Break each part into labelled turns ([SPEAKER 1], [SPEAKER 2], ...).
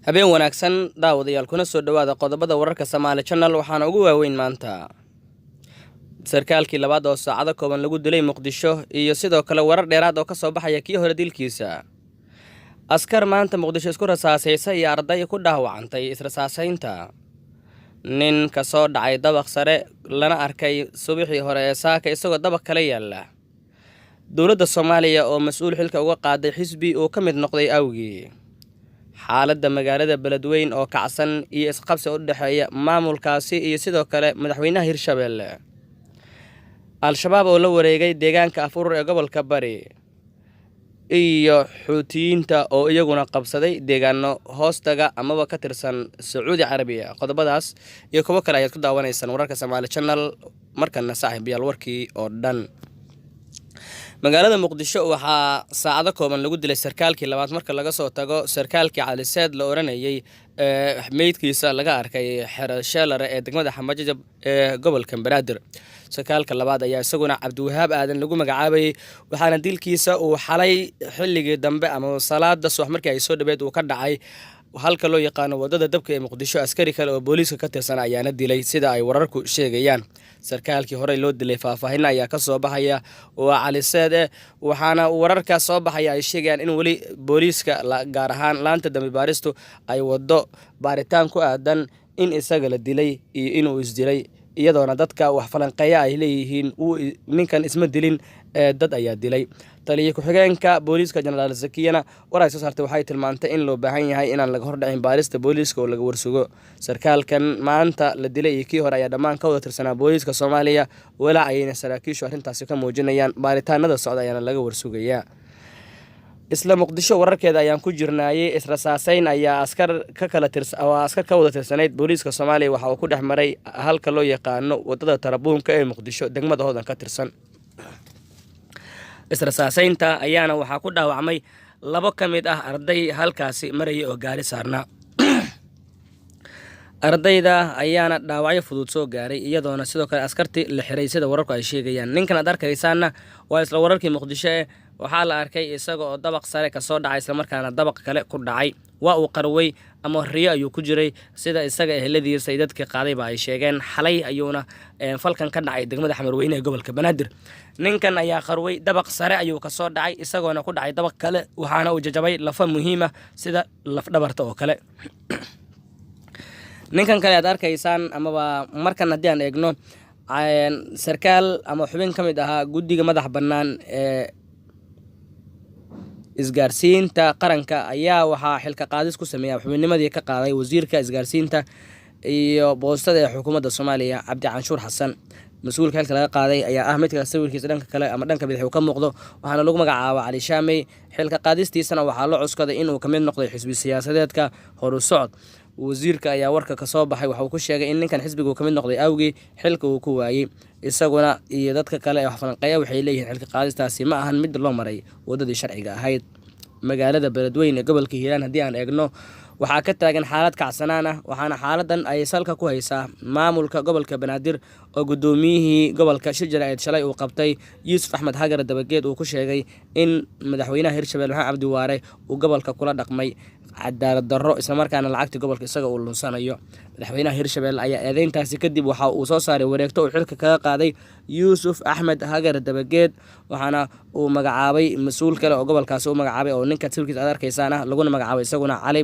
[SPEAKER 1] Habeen wanaagsan, daawadayaal, kuna soo dhowaada qodobada wararka Samaali Channel. Waxaana ugu waaweyn maanta sarkaalkii labaad oo saacado kooban lagu dilay Muqdisho, iyo sidoo kale warar dheeraad oo ka soo baxaya kii hore dilkiisa. Askar maanta Muqdisho isku rasaasaysa iyo arday ku dhaawacantay israsaasaynta. Nin ka soo dhacay dabaq sare lana arkay subaxii hore ee saaka isagoo dabaq kala yaalla. Dowladda Soomaaliya oo mas-uul xilka uga qaaday xisbi uu ka mid noqday awgii. Xaaladda magaalada Beledweyn oo kacsan iyo isqabsi u dhexeeya maamulkaasi iyo sidoo kale madaxweynaha Hirshabeelle. Al-Shabaab oo la wareegay deegaanka Af Urur ee gobolka Bari, iyo Xuutiyiinta oo iyaguna qabsaday deegaano hoostaga amaba ka tirsan Sacuudi Carabiya. Qodobadaas iyo kuwo kale ayaad ku daawanaysaan wararka Soomaali Channel. Markana, saaxiibayaal, warkii oo dhan. Magaalada Muqdisho waxaa saacado kooban lagu dilay sarkaalkii labaad, marka laga soo tago sarkaalkii Caliseed la oranayay ee meydkiisa laga arkay xero Sheelare ee degmada Xamajajab ee gobolka Banaadir. Sarkaalka labaad ayaa isaguna Cabdiwahaab Aadan lagu magacaabayay, waxaana dilkiisa uu xalay xilligii dambe ama salaada subax markii ay soo dhaweed uu ka dhacay halka loo yaqaano Wadada Dabka ee Muqdisho. Askari kale oo booliiska ka tirsan ayaana dilay, sida ay wararku sheegayaan. Sarkaalkii horey loo dilay faahfaahin ayaa ka soo baxaya, waa Caliseed eh, waxaana wararka soo baxaya ay sheegayaan in weli booliiska, gaar ahaan laanta dambi baaristu, ay wado baaritaan ku aadan in isaga la dilay iyo inuu isdilay, iyadoona dadka wax falanqeeya ay leeyihiin ninkan isma dilin ee dad ayaa dilay. Taliya ku-xigeenka booliiska, Jenaraal Zakiyana, war ay soo saartay waxay tilmaantay in loo baahan yahay inaan laga hordhacin baarista booliiska oo laga warsugo. Sarkaalkan maanta la dilay iyo kii hore ayaa dhammaan ka wada tirsanaa booliiska Soomaaliya. Walaac ayayna saraakiishu arrintaasi ka muujinayaan, baaritaanada socda ayaana laga warsugayaa. Isla Muqdisho wararkeeda ayaan ku jirnaayey. Israsaaseyn ayaa askar ka kala tirs oo askar ka wada tirsanayd booliiska Soomaaliya waxa uu ku dhex maray halka loo yaqaano Wadada Tarabuunka ee Muqdisho, degmada Hodan ka tirsan. Israsaaseynta ayaana waxaa ku dhaawacmay labo ka mid ah arday halkaasi maraya oo gaari saarnaa. Ardayda ayaana dhaawacyo fudud soo gaaray, iyadoona sidoo kale askartii la xiray, sida wararku ay sheegayaan. Ninkan aad arkaysaanna waa isla wararkii Muqdisho eh. Waxaa la arkay isaga oo dabaq sare kasoo dhacay, islamarkaana dabaq kale ku dhacay. Waa uu qarway ama riyo ayuu ku jiray, sida isaga eheladiisa iyo dadkii qaadayba ay sheegeen. Xalay ayuuna falkan ka dhacay degmada Xamarweyne ee gobolka Banaadir. Ninkan ayaa qarway, dabaq sare ayuu kasoo dhacay, isagoona ku dhacay dabaq kale, waxaana uu jajabay lafa muhiima sida lafdhabarta oo kale. Ninkan kale aad arkaysaan, amaba markan haddii aan eegno, sarkaal ama xubin ka mid ahaa guddiga madax bannaan ee isgaarsiinta qaranka ayaa waxaa xilka qaadis ku sameeya, xubinnimadii ka qaaday, wasiirka isgaarsiinta iyo boostada ee xukuumadda Soomaaliya, Cabdi Canshuur Xasan. Mas-uulka xilka laga qaaday ayaa ah midka sawirkiisa dhanka kale ama dhanka bidix uu ka muuqdo, waxaana lagu magacaaba Cali Shaamey. Xilka qaadistiisana waxaa la cuskaday inuu kamid noqday xisbi siyaasadeedka Horu Socod. Wasiirka ayaa warka kasoo baxay waxa uu ku sheegay in ninkan xisbiga uu kamid noqday awgii xilka uu ku waayey. Isaguna iyo dadka kale ee wax falanqeeya waxay leeyihiin xilka qaadistaasi ma ahan mid loo maray wadadii sharciga ahayd. Magaalada Beledweyne ee gobolka Hiiraan haddii aan eegno, waxaa ka taagan xaalad kacsanaan ah, waxaana xaaladan ay salka ku haysaa maamulka gobolka Banaadir oo guddoomiyihii gobolka shir jaraa'id shalay uu qabtay, Yuusuf Axmed Hagar Dabageed, uu ku sheegay in madaxweynaha Hirshabelle Maxamed Cabdi Waare uu gobolka kula dhaqmay cadaalad darro, islamarkaana lacagta gobolka isaga uu lunsanayo. Madaxweynaha Hirshabelle ayaa eedeyntaasi kadib waxa uu soo saaray wareegto uu xilka kaga qaaday Yuusuf Axmed Hagar Dabageed, waxaana uu magacaabay mas-uul kale oo gobolkaasi u magacaabay, oo ninka sawirkiisa aad arkaysaan ah, laguna magacaabay isaguna Cali.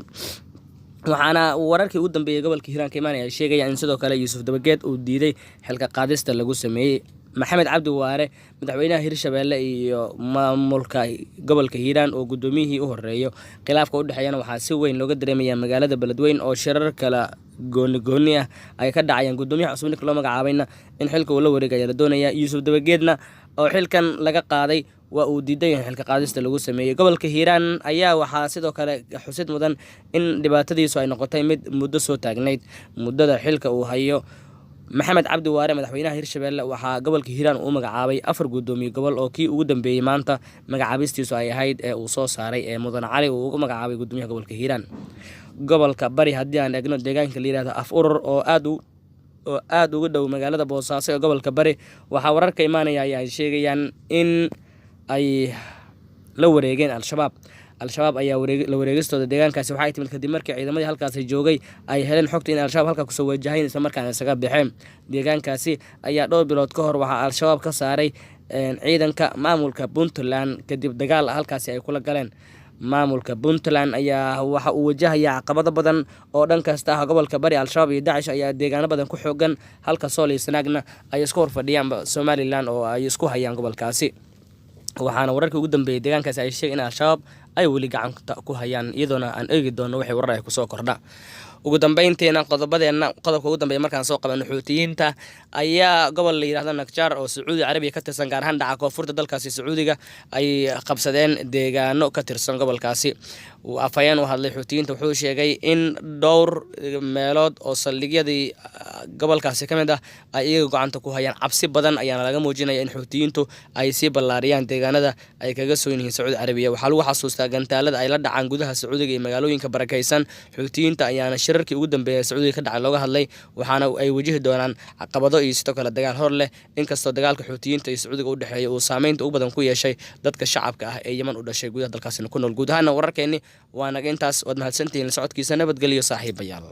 [SPEAKER 1] Waxaana wararkii ugu dambeeyey gobolka Hiiraan ka imaanaya ay sheegayaan in sidoo kale Yuusuf Dabageed uu diiday xilka qaadista lagu sameeyey Maxamed Cabdi Waare. Madaxweynaha Hirshabelle iyo maamulka gobolka Hiiraan oo guddoomiyihii u horeeyo, khilaafka udhexeeyana waxaa si weyn looga dareemaya magaalada Beledweyn, oo shirar kala gooni gooni ah ay ka dhacayaan. Guddoomiyaha cusub ninka loo magacaabayna in xilka uu la wareegaya la doonaya. Yuusuf Dabageedna oo xilkan laga qaaday waa uu diidan yahay xilka qaadista lagu sameeyey. Gobolka Hiiraan ayaa waxaa sidoo kale xusid mudan in dhibaatadiisu ay noqotay mid muddo soo taagnayd. Muddada xilka uu hayo Maxamed Cabdi Waare, madaxweynaha Hirshabelle, waxaa gobolka Hiiraan uu magacaabay afar guddoomiye gobol, oo kii ugu dambeeyey maanta magacaabistiisu ay ahayd ee uu soo saaray ee Mudan Cali uu ugu magacaabay guddoomiyaha gobolka Hiiraan. Gobolka Bari haddii aan eegno, deegaanka la yihahdo Af Urur oo aada uga dhow magaalada Boosaaso ee gobolka Bari, waxaa wararka imaanaya ay sheegayaan in ay la wareegeen Al-Shabaab. Al-Shabaab ayaa la wareegistooda deegaankaasi waxay timid kadib markii ciidamadii halkaasi joogay ay heleen xogta in Al-Shabaab halka kusoo wajahayn, islamarkaana isaga baxeen. Deegaankaasi ayaa dhowr bilood ka hor waxaa Al-Shabaab ka saaray ciidanka maamulka Puntland, kadib dagaal halkaasi ay kula galeen. Maamulka Puntland ayaa waxa uu wajahaya caqabado badan oo dhan kasta ah. Gobolka Bari, Al-Shabaab iyo Dacish ayaa deegaano badan ku xoogan, halka Sool iyo Sanaagna ay isku horfadhiyaan Somaliland oo ay isku hayaan gobolkaasi. Waxaana wararkii ugu dambeeyay deegaankaasi ay sheegay in Al-Shabaab ay weli gacanta ku hayaan, iyadoona aan eegi doono wixii warar ay kusoo kordha. Ugu dambeyntiina, qodobadeena qodobka ugu dambeeya markaan soo qabano, Xuutiyiinta ayaa gobol la yidhahdo Nakjaar oo Sacuudi Carabiya ka tirsan, gaar ahaan dhaca koonfurta dalkaasi Sacuudiga, ay qabsadeen deegaano ka tirsan gobolkaasi. Afhayeen u hadlay Xuutiyiinta wuxuu sheegay in dhowr meelood oo saldhigyadii gobolkaasi ka mid ah ay iyaga gacanta ku hayaan. Cabsi badan ayaana laga muujinaya in Xuutiyiintu ay sii ballaariyaan deegaanada ay kaga soo yihiin Sacuudi Carabiya. Waxaa lagu xasuustaa gantaalada ay la dhacaan gudaha Sacuudiga iyo magaalooyinka barakaysan. Xuutiyiinta ayaana shirarkii ugu dambeeyay Sacuudiga ka dhacay looga hadlay, waxaana ay wajihi doonaan caqabado iyo sidoo kale dagaal hor leh, inkastoo dagaalka Xuutiyiinta iyo Sacuudiga u dhexeeya uu saameynta ugu badan ku yeeshay dadka shacabka ah ee Yeman u dhashay, gudaha dalkaasina ku nool. Guud ahaana wararkeenni waa naga intaas. Waad mahadsantihiin la socodkiisa. Nabadgelyo, saaxiibayaal.